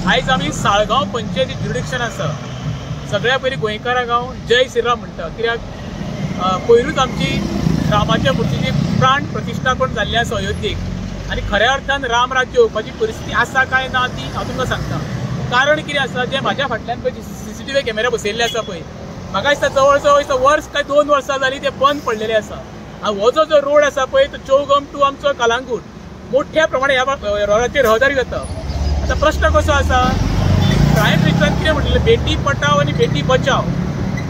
आयज आमी साळगांव पंचायती ज्युरिडिक्शन आसा. सगळ्या पयलीं गोंयकारांक हांव जय श्रीराम म्हणटा, कित्याक पयरूच आमची रामाच्या मुर्तीची प्राण प्रतिश्ठापन जाल्ली आसा अयोध्येक आनी खऱ्या अर्थान राम राज्य येवपाची परिस्थिती आसा काय ना ती हांव तुमकां सांगता. कारण कितें आसा, जे म्हाज्या फाटल्यान पळय CCTV कॅमेरा बसयल्ले आसा पळय, म्हाका दिसता जवळ जवळ वर्स काय 2 वर्सां जालीं ते बंद पडलेले आसा. आनी हो जो रोड आसा पळय तो चौगम टू आमचो कलांगूट मोठ्या प्रमाणात ह्या रोडाचेर रहदारी जाता. आतां प्रश्न कसो आसा, प्रायम मिनिस्टरान कितें म्हणलें, बेटी पटाव आनी बेटी बचाव.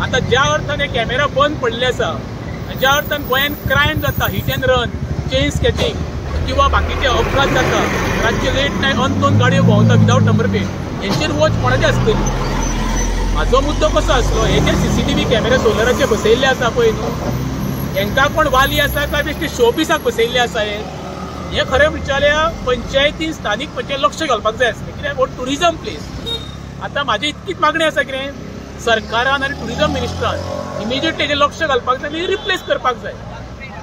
आतां ज्या अर्थान हे कॅमेरा बंद पडलेले आसा, ज्या अर्थान गोंयांत क्रायम जाता, hit and run, chain snatching किंवा बाकीचे अपघात जाता, रातचे लेट नायट अननोन गाडयो भोंवता विदावट नंबर प्लेट, हेंचेर वॉच कोणाची आसतली? म्हाजो मुद्दो कसो आसलो, हे जे CCTV कॅमेरा सोलराचे बसयल्ले आसा पळय न्हू, हेंकां कोण वाली आसा काय बेश्टे शोपिसाक बसयल्ले आसा? हे खरें म्हणल्यार पंचायतीन स्थानीक पंचायत लक्ष घालपाक जाय आसलें, कित्याक हो टुरिजम प्लेस. आतां म्हाजी इतकीच मागणी आसा कितें, सरकारान आनी टुरिजम मिनिस्टरान इमिजिएटली हेजेर लक्ष घालपाक जाय आनी रिप्लेस करपाक जाय.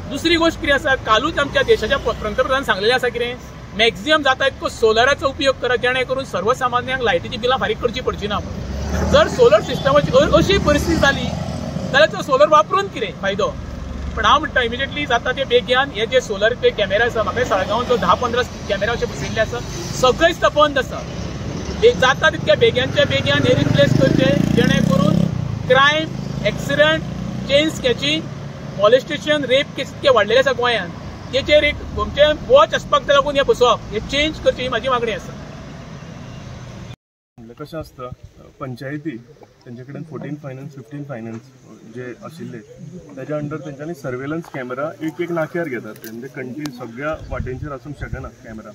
दुसरी गोश्ट कितें आसा, कालूच आमच्या देशाच्या पंतप्रधान सांगलेलें आसा कितें, मॅक्झिमम जाता इतको सोलराचो उपयोग करा, जेणे करून सर्वसामान्यांक लायटीची बिलां फारीक करची पडची ना. जर सोलर सिस्टमाची अशी परिस्थिती जाली जाल्यार तो सोलर वापरून कितें फायदो? पण हांव म्हणटा इमिजिएटली जाता ते बेगीन हे जे सोलर ते कॅमेरा आसा, म्हाका साळगांवान जो 10-15 कॅमेरा अशे बसयल्ले आसा, सगळेच तो बंद आसा. जाता तितक्या बेग्यांच्या बेगीन हे रिप्लेस करचे, जेणे करून crime, accident, chain snatching, molestation, rape case इतके वाडलेले आसा गोंयांत, तेचेर एक आमचें वॉच आसपाक जाय लागून हे बसोवप, हे चेंज करची ही म्हाजी मागणी आसा. कशें आसता, पंचायती तेंचे कडेन 14 फायनान्स 15 फायनान्स जे आशिल्ले तेज्या अंडर तेंच्यांनी सर्वेलन्स कॅमेरा एक एक नाक्यार घेतात. ते म्हणजे कंटिन्यू सगळ्या वाटेंचेर आसूंक शकना कॅमेरा.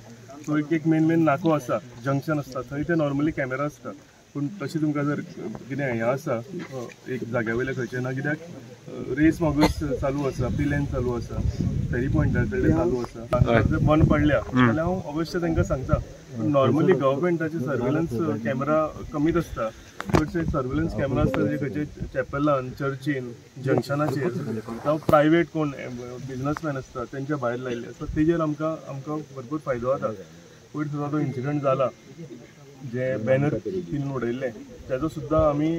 सो एक एक मेन मेन नाको आसा, जंक्शन आसता, थंय ते नॉर्मली कॅमेरा आसता. पूण तशें तुमकां जर कितें हें आसा एक जाग्या वयलें खंयचें ना, कित्याक रेस मॉगस चालू आसा, पिलेन चालू आसा, फेरी पॉयंटा कडले चालू आसा, जर बंद पडल्या जाल्यार हांव अवश्य तांकां सांगता. पूण नॉर्मली गव्हर्मेंटाचे सर्वेलन्स कॅमेरा कमीच आसता. चडशे सर्वेलन्स कॅमेरा आसता जे खंयचे चॅपलान, चर्चीन, जंक्शनाचेर, जावं प्रायवेट कोण बिजनसमॅन आसता तेंच्या भायर लायिल्ले आसता, तेजेर आमकां आमकां भरपूर फायदो जाता. पयर सुद्दां तो इन्सिडंट जाला, जे बॅनर पिनून उडयल्ले, तेजो सुद्दां आमी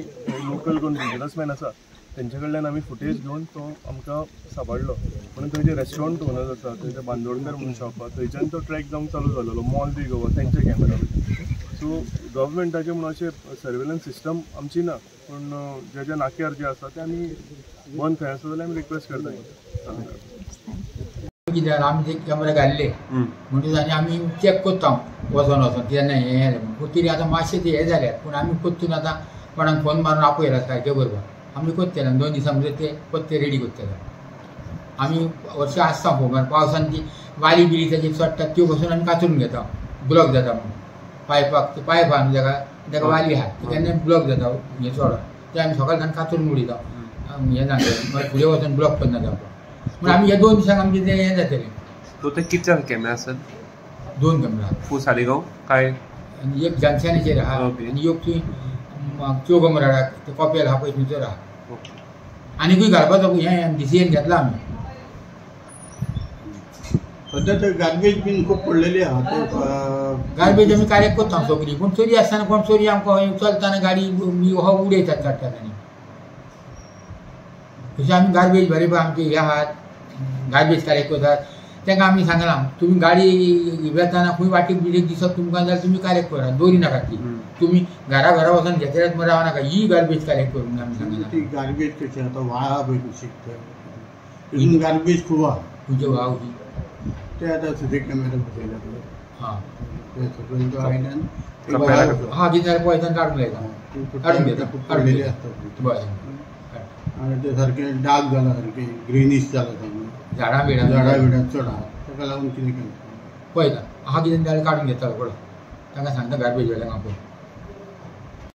लोकल कोण बिजनसमॅन आसा तेंचे कडल्यान आमी फुटेज घेवन तो आमकां सांबाळ्ळो. म्हणून थंय जे रेस्टॉरंट ओनर्स आसा, थंय बांदोडकर म्हणून शॉप आसा, थंयच्यान तो ट्रॅक जावंक चालू जालेलो, मॉल दी गोवा तेंचे कॅमेरा. सो गव्हर्मेंटाचे म्हणून अशें सर्वेलन्स सिस्टम आमची ना, पूण जे जे नाक्यार जे आसा ते आमी बंद खंय आसा जाल्यार आमी रिक्वेस्ट करता. कित्याक आमी ते कॅमेरा घाल्ले म्हणटकीच आनी आमी चॅक करता वचोन वचोन कित्याक ना हें जालें पूण तरी आतां मातशें ते हें जाल्यात. पूण आमी परतून आतां कोणाक फोन मारून आपयला सारकें बरोबर आमी करतले 2 दिसां भितर ते परते रेडी करतले. आमी वर्सां आसता फोन पावसान ती वाली बिली ताचेर चडटात त्यो पसून आमी कातरून घेता, ब्लॉक जाता म्हणून पायपाक ते पायप आहा न्हू ताका ताका वाली आहा ती केन्ना ब्लॉक जाता हें चडोन ते आमी सकाळ सावन कातरून उडयता हें ना मागीर फुडें वचोन ब्लॉक करना जावपा. पूण आमी ह्या 2 दिसांक आमचें तें हें जातलें. सो ते कितले कॅमेरा आसात? 2 कॅमेरा फूल सालिगांव काय आनी एक जंक्शनाचेर आहा आनी एक थंय चौगम रोडाक ते कॉपेल आहा पळय थंयसर आहा. आनीकूय घालपाचो हें डिसिजन घेतला आमी. सद्या ते गार्बेज बीन खूब पडलेली आहा, गार्बेज आमी कलेक्ट करता सगळी, पूण चोरी आसतना कोण चोरी आमकां चलतना गाडी हो उडयतात काडटात. आनी तशें आमी गार्बेज बरे आमचे हे आहात गार्बेज कलेक्ट करतात तांकां आमी सांगलां तुमी गाडी वेताना खंय वाटेक बिटेक दिसत तुमकां जाल्यार तुमी कलेक्ट करात, दवरी नाकात ती, तुमी घरा घरा वचून घेतल्यार मरे रावनाका, ही गार्बेज कलेक्ट करून आमी सांगलां. ती गार्बेज कशी आतां व्हाळ पळय कुशीक तितून गार्बेज खूब आहा. खंयचे व्हाळ ते आतां सुद्दां कॅमेरा बसयला पळय, हां ते सकयल तो आयल्यान हां कितें जाल्यार पळयता काडून लायता, काडून घेता, खूब पडलेली आसता. बरें, आनी ते सारकें डार्क जाला, सारकें ग्रिनीश जाला, झाडां बिडां झाडां बिडां चड आहा, ताका लागून कितें केलें पळयता आहा कितें जाल्यार काडून घेता पळय, तांकां सांगता गार्बेज वाल्यांक आपोवन.